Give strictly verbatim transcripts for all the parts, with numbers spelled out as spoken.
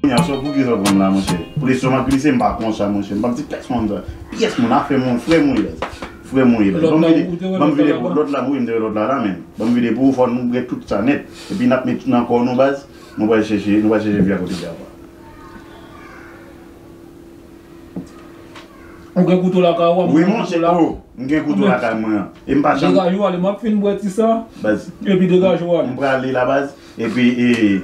Kounye a, so pou ki sa w pran m la, monchè? Pou lestomak glise, m pa konsa, monchè. M p ap di pèsonn sa. Pyès moun, afè moun, frè m wi, baz. Frè m wi, baz. Ban m vide, ban m vide pou lòt la, wi, m te wè lòt la la, men. Ban m vide pou ou, fò nou bwè tout sa nèt. Epi n ap met nan kò nou, baz. Nou pral chèche, nou pral chèche vi a kote li ava. Ou gen kouto lakay ou a? Wi, monchè, oh, m gen kouto lakay mwen an. E m pa janm. Degaje w ale, m ap fin bwè ti sa. Baz. Epi degaje w ale. M prale la, baz. Epi, e,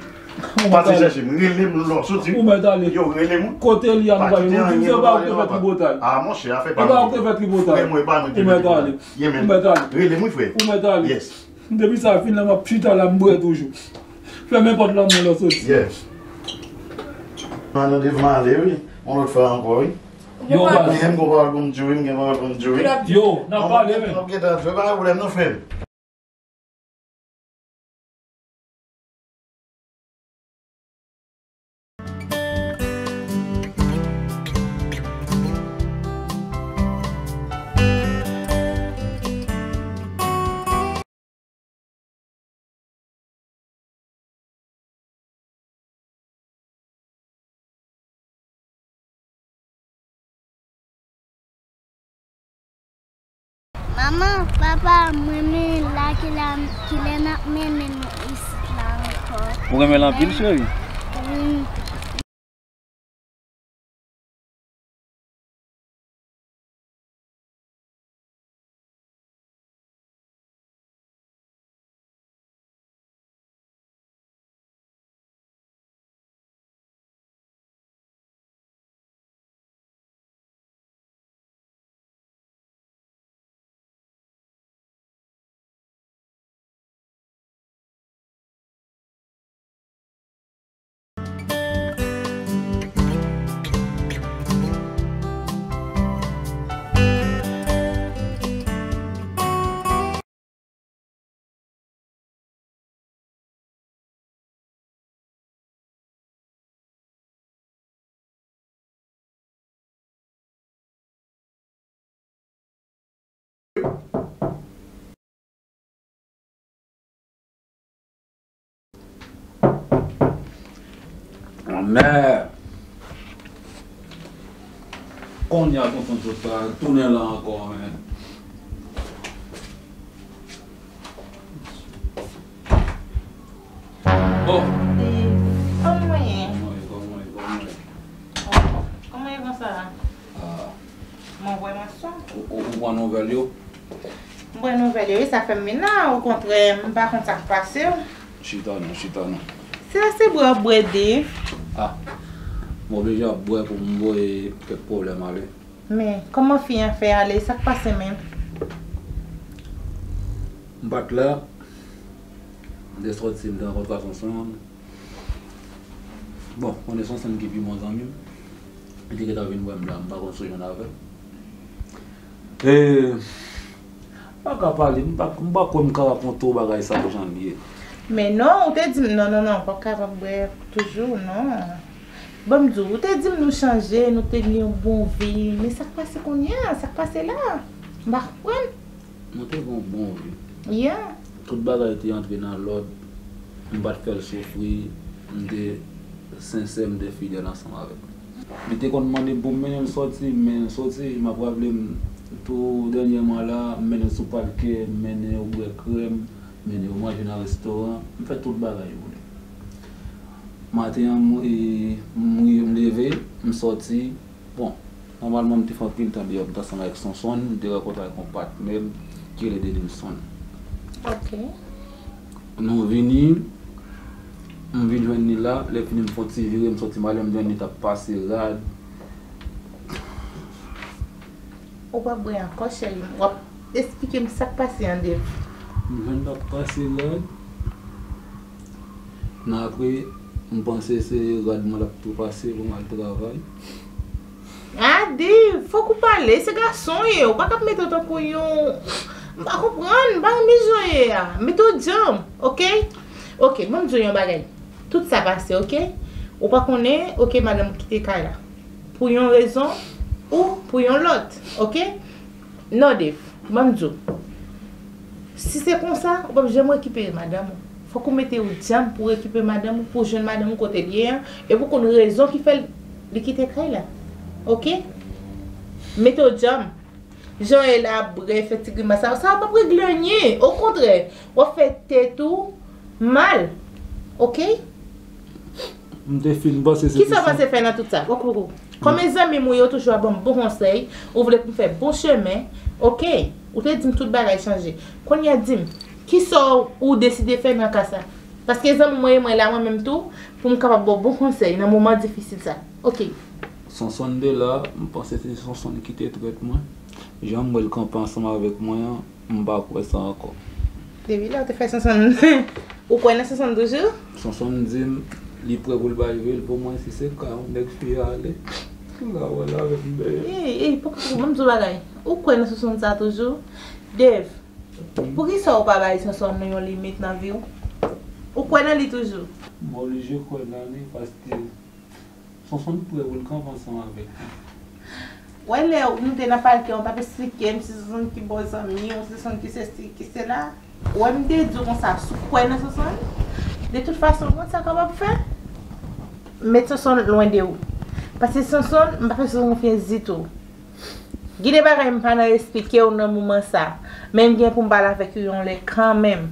pase chèche m, rele m lè w soti. Ou mèt ale. Yo, rele m. Kote li a, nou pa jwenn. Ou di m se pa ou ki te fè tripotay. Ah, monchè, afè pa mwen. E pa ou ki te fè tripotay. Frè mwen, e pa mwen ki te fè tripotay. Ou mèt ale. Yeah, man. Ou mèt ale. Rele m, wi, frè. Ou mèt ale. Yes. Depi sa fin la, m ap chita la, m bwè toujou. Fèmen pòt la, mwen lè w soti. Yeah. Mwen nan devman ale, wi. Yon lòt fwa ankò, wi. Yo, baz. M gen yon pawòl pou m di w, wi, m gen pawòl pou m di w, wi. Yo, n ap pale, men. M ap gentan di w, pa gen pwoblèm, non, frè m. Manman, papa, mwen renmen la kilè, kilè n ap mennen nou isit la ankò. Ou renmen l anpil, cheri? Wi. Anmè! Kounye a tonton Jota tounen la ankò, men. Oh! Kòman w ye? Kòman w ye? Kòman w ye? Kòman w ye? Oh, kòman w ye konsa? Ah. Mwen vrèman sou. Ou, ou, ou pran nouvèl yo? M pran nouvèl yo, wi, sa fè m vin la. Okontrè, m pa konn sa k pase w. Chita non, chita non. Se, se bwè w ap bwè, Dave. Ah. M oblije ap bwè pou m voye kèk pwoblèm ale. Men, kòman fi an fè ale? Sa k pase menm? M pa t la. M te sòti, m te rankontre ak Sonson. Bon, konnen Sonson ki pi bon zanmi m. Li te gentan vin wè m la, m pa konn si w jwenn avè l. E, m pa ka pale, m pa, m pa kwè m ka rakonte w bagay sa jan l ye. Men non, ou te di m, non, non, non, w p ap kapab bwè toujou, non. Ban m di w, ou te di m nou chanje, nou te gen yon bon vi. Men sa k pase kounye a? Sa k pase la? M pa konprann. Nou te gen yon bon vi. Yeah. Tout bagay te antre nan lòd. M pa t fè l soufri. M te sensè, m te fidèl ansanm avè l. Li te konn mande m pou m mennen l sòti, m mennen l sòti. M ap raple m tou dènyèman la, m mennen l sou palkè, m mennen yo bwè krèm, m mennen yo manje nan restoran. M fè tout bagay pou li. Maten an, m, e, m rive, m leve, m sòti. Bon, nòmalman, m te fè anpil tan deyò, m t ansanm avèk Sonson, m te rankontre avèk yon patnè m ki rele Denilson. Ok. Nou vini, m vin jwenn li la, lè fini m fè yon ti vire, m sòti m ale, m jwenn li t ap pase rad. Ou pa bwè ankò, cheri. W ap esplike m sa k pase an, Dave. M jwenn l ap pase rad. Men apre, m panse se rad mwen l ap tou pase pou m al travay. Ah, Dave, fòk ou pale. Se gason w ye. Ou pa ka ap mete w tankou yon, m pa konprann, m pa renmen jan w ye a. Mete w djanm, ok? Ok, ban m di w yon bagay. Tout sa pase, ok? Ou pa konnen, ok, madanm ou kite kay la. Pou yon rezon ou pou yon lòt, ok? Non, Dave, ban m di w. Si se konsa, ou p ap janm rekipere madanm ou. Fòk ou mete w djanm pou rekipe madanm ou, pou jwenn madanm ou kote l ye an, epi w konn rezon ki fè l, li kite kay la. Oke? Mete w djanm. Jan w ye la, ap brè, fè ti grimas sa, sa p ap regle anyen. Okontrè, w ap fè tèt ou mal. Oke? M te fin panse se Kisa w panse fè nan tout sa? Kòkoukou. Kòm e zanmi m ou ye, ou toujou ap ban m bon konsèy, ou vle pou m fè bon chemen, oke? Ou te di m tout bagay chanje. Kounye a di m, kisa w deside fè nan ka sa? Paske zanmi mwen ye, mwen la mwen menm tou, pou m kapab ba w bon konsèy nan moman difisil sa. Oke. Sonsonn te la, m panse se Sonsonn ki te trèt mwen. Jan m wè l kanpe ansanm avèk mwen an, m pa kwè sa ankò. Depi lè ou te fè Sonsonn, ou kwè nan Sonsonn toujou? Sonsonn di m li prè pou l bay vi l pou mwen si se ka yon nèg fi a ale. Pou l ka wè l avèk m dèyè. Ey, ey, poko, poko, ban m di w bagay. Ou kwè nan Sonsonn sa toujou? Dave, poukisa ou pa bay Sonsonn yon limit nan vi w? Ou kwè nan li toujou? M oblije kwè nan li paske Sonsonn prè pou l kanpe ansanm avèk mwen. Wè lè nou te nan pale an, w t ap eksplike m si Sonsonn ki bon zanmi w, si Sonsonn ki sesi, ki sela. Wè m te di w konsa, si w kwè nan Sonsonn, de tout fason, ou konn sa w kapab fè? Met Sonsonn lwen de ou. Paske Sonsonn, m pa fè Sonsonn konfyans ditou. Gen de bagay m pa nan eksplike w nan moman sa, men m gen pou m pale avèk ou yon lè kanmenm.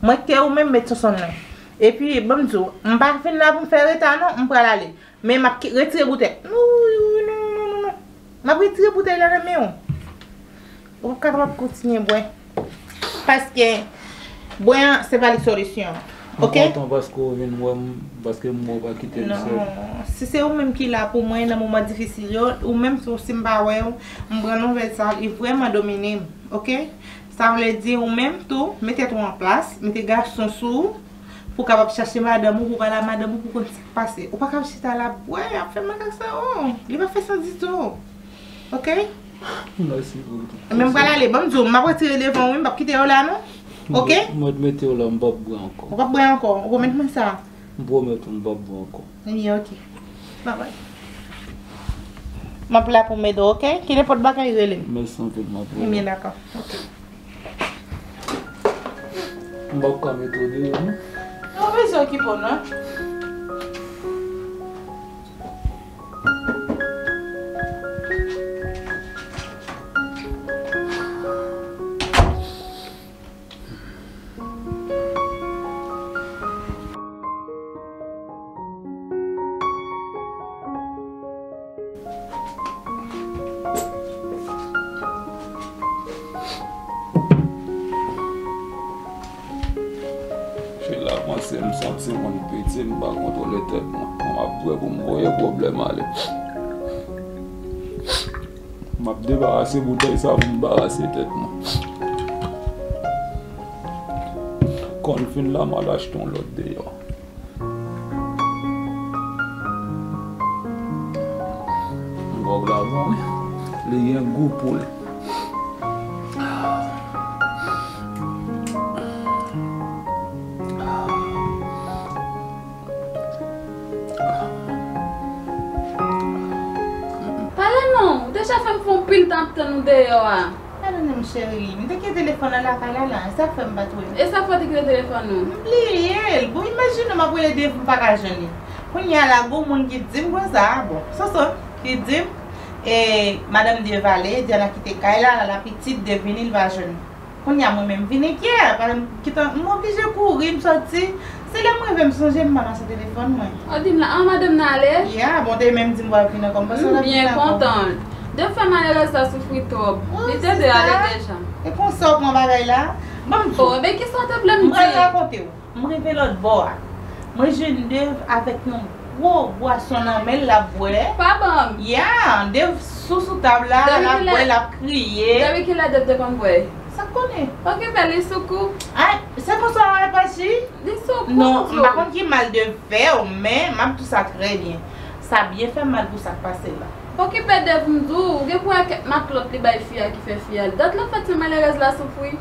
Mwen k te ou menm, met Sonsonn lwen. Epi, ban m di w, m pa vin la pou m fè reta non, m pral ale. Men m ap retire boutèy. Non, non, non, non, non. M ap retire boutèy la nan men w. Ou p ap kapab kontinye bwè. Paske bwè an, se pa li solisyon an. Ok? M kontan paske w vin wè m, paske m wè w pa kite m sèl. Non, si se ou menm ki la pou mwen nan moman difisil yo, ou menm tou, si m pa wè w, m pran nouvèl sa, li vrèman domine m. Ok? Sa vle di ou menm tou, mete tèt ou an plas, mete gason sou ou, pou w kapab chache madanm ou, pou w pale a madanm ou, pou w konn sa k pase. Ou pa kab chita la ap bwè, ap fè makak sa, oh, li pa fè sans ditou. Ok? Mèsi pou tout. Men m pral ale, ban m di w, m ap retire devan w wi, m p ap kite yo la non. Ok? Mwen mete w la, m p ap bwè ankò. Ou p ap bwè ankò, ou pwomèt mwen sa? M pwomèt ou, m p ap bwè ankò. Ebyen, ok. Babay. M ap la pou m ede w, ok? Ki nenpòt bagay, rele m. Mèsi anpil, m ap rele. Ebyen, dakò. Ok. M p ap ka mete w deyò non. Ou pa bezwen okipe w non. Chila kòmanse m santi m konn piti, m pa kontwole tèt mwen. Mwen m ap bwè pou m voye pwoblèm ale. M ap debarase boutèy sa pou m barase tèt mwen. Kòn fin la, m al achte yon lòt deyò. Gwòg la bon wi. Li gen gou poul. Pale non, ou deja fè m fè yon pil tan ap tann ou deyò a. Pale non m cheri, m te kite telefòn nan lakay la la, e sa k fè m pa t wè w. E sa k fè w te kite telefòn ou? M bliye l. Bon, imajine w m ap rele Dave m pa ka jwenn li. Kounye a la gon moun ki di m konsa, bon, Sonson ki di m, e, madanm Dave ale, Diana kite kay la, l al a pitit, Dave vini, l pa jwenn li. Kounye a mwen menm m vin enkyè, paske m gentan, m oblije kouri, m sòti. Se lè m rive m sonje m pa mache telefòn mwen. Ou di m la, an madanm nan ale? Ya, bon, te menm di m pral vin ankò, m panse l ap vin ankò. M byen kontan. Dave fè malerèz la soufri twòp. Li te dwe ale deja. E konsa w pran bagay la? Ban m di w. Oh, ebyen kisa w te vle m di? M pral rakonte w. M rive lòt bò a. Mwen jwenn Dave avèk yon gwo bwason nan men l l ap bwè. Pa ban m. Ya, Dave sou sou tab la, l ap bwè, l ap kriye. Depi kilè Dave te konn bwè? Sa k konnen? Okipe l, li sou kou. Ay, se konsa w wè Pachi? Li sou kou. Non, m pa konn ki mal Dave fè w, men m ap di w sa trè byen. Sa byen fè mal pou sa k pase l la. Okipe Dave m di w, ou gen pou wè kèk maklòt li bay fi a ki fè fi a. Dat l ap fè ti malerèz la soufri.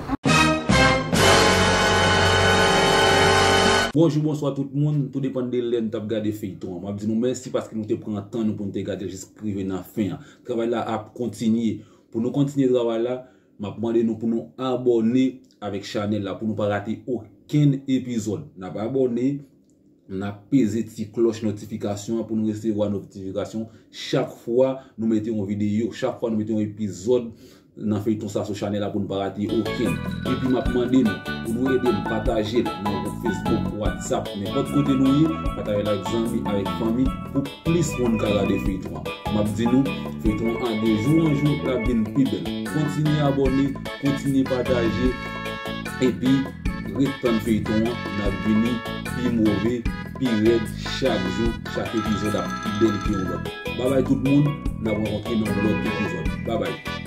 Bonjou, bonswa tout moun, tou depann de lè n t ap gade feyton an. M ap di nou mèsi paske nou te pran tan nou pou n te gade l jis rive nan fen an. Travay la ap kontinye. Pou nou kontinye travay la, m ap mande nou pou nou abòne avèk chanèl la, pou nou pa rate o-, okenn epizòd. N ap abòne, n ap peze ti klòch notifikasyon an pou nou resevwa notifikasyon chak fwa nou mete yon videyo, chak fwa nou mete yon epizòd nan feyton sa sou chanèl la pou n pa rate okenn. Epi m ap mande nou pou nou ede m pataje l nan gwoup Facebook, WhatsApp, nenpòt kote nou ye, pataje l ak zanmi, avèk fanmi, pou plis moun ka gade feyton an. M ap di nou, feyton an de jou an jou l ap vin pi bèl. Kontinye abòne, kontinye pataje, epi ret tann feyton an, n ap vini pi move, pi rèd chak jou, chak epizòd ap pi bèl ke yon lòt. Babay tout moun, n ap rankontre nan yon lòt epizòd. Babay.